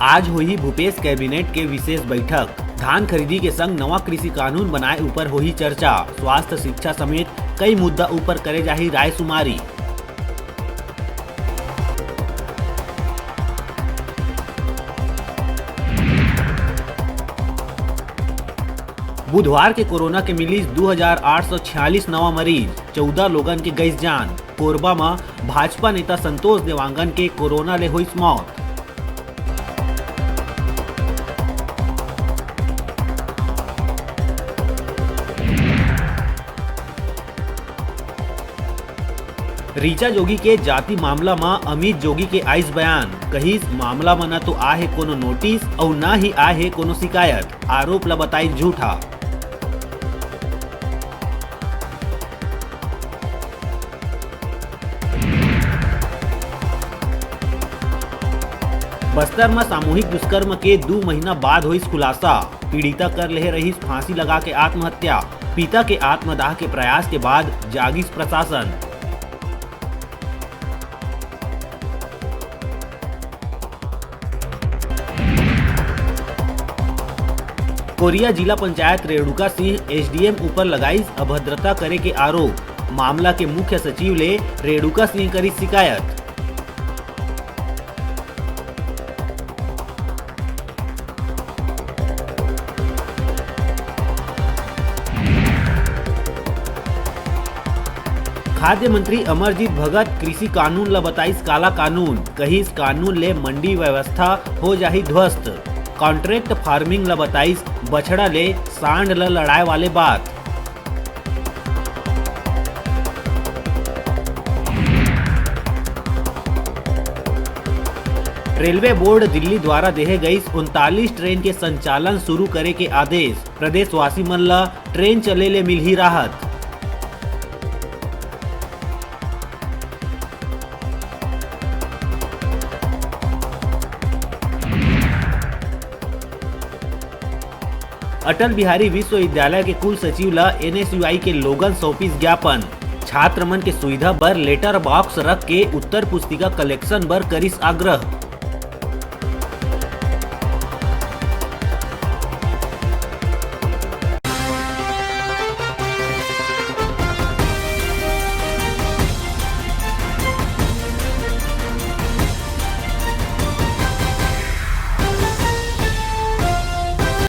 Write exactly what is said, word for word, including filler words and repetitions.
आज होही भूपेश कैबिनेट के विशेष बैठक। धान खरीदी के संग नवा कृषि कानून बनाए ऊपर होही चर्चा। स्वास्थ्य, शिक्षा समेत कई मुद्दा ऊपर करे जाही रायशुमारी। बुधवार के कोरोना के मिलिस दू हजार आठ सौ छियालीस नवा मरीज, चौदह लोगन के गइस जान। कोरबा म भाजपा नेता संतोष देवांगन के कोरोना ले होइस मौत। ऋचा जोगी के जाति मामला म अमित जोगी के आइस बयान, कहिस, मामला म न तो आहे कोनो नोटिस अउ न ही आहे कोनो शिकायत, आरोप ल बताइस झूठा। बस्तर म सामूहिक दुष्कर्म के दू महीना बाद होइस खुलासा, पीड़िता कर लेहे रहिस फांसी लगा के आत्महत्या। पिता के आत्मदाह के प्रयास के बाद जागिस प्रशासन। कोरिया जिला पंचायत रेणुका सिंह एसडीएम ऊपर लगाइस अभद्रता करे के आरोप। मामला के मुख्य सचिव ले रेणुका सिंह करिस शिकायत। खाद्य मंत्री अमरजीत भगत कृषि कानून ल बताइस काला कानून, कहिस कानून ले मंडी व्यवस्था हो जाही ध्वस्त। कॉन्ट्रैक्ट फार्मिंग ल बताइस बछड़ा ले सांड ल लड़ाए वाले बात। रेलवे बोर्ड दिल्ली द्वारा देहे गइस उनतालीस ट्रेन के संचालन शुरू करे के आदेश, प्रदेशवासी मन ल ट्रेन चले ले मिलही राहत। अटल बिहारी विश्वविद्यालय के कुल सचिव ल एनएसयूआई के लोगन सौंपिस ज्ञापन। छात्र मन के सुविधा बर लेटर बॉक्स रख के उत्तर पुस्तिका कलेक्शन बर करिस आग्रह।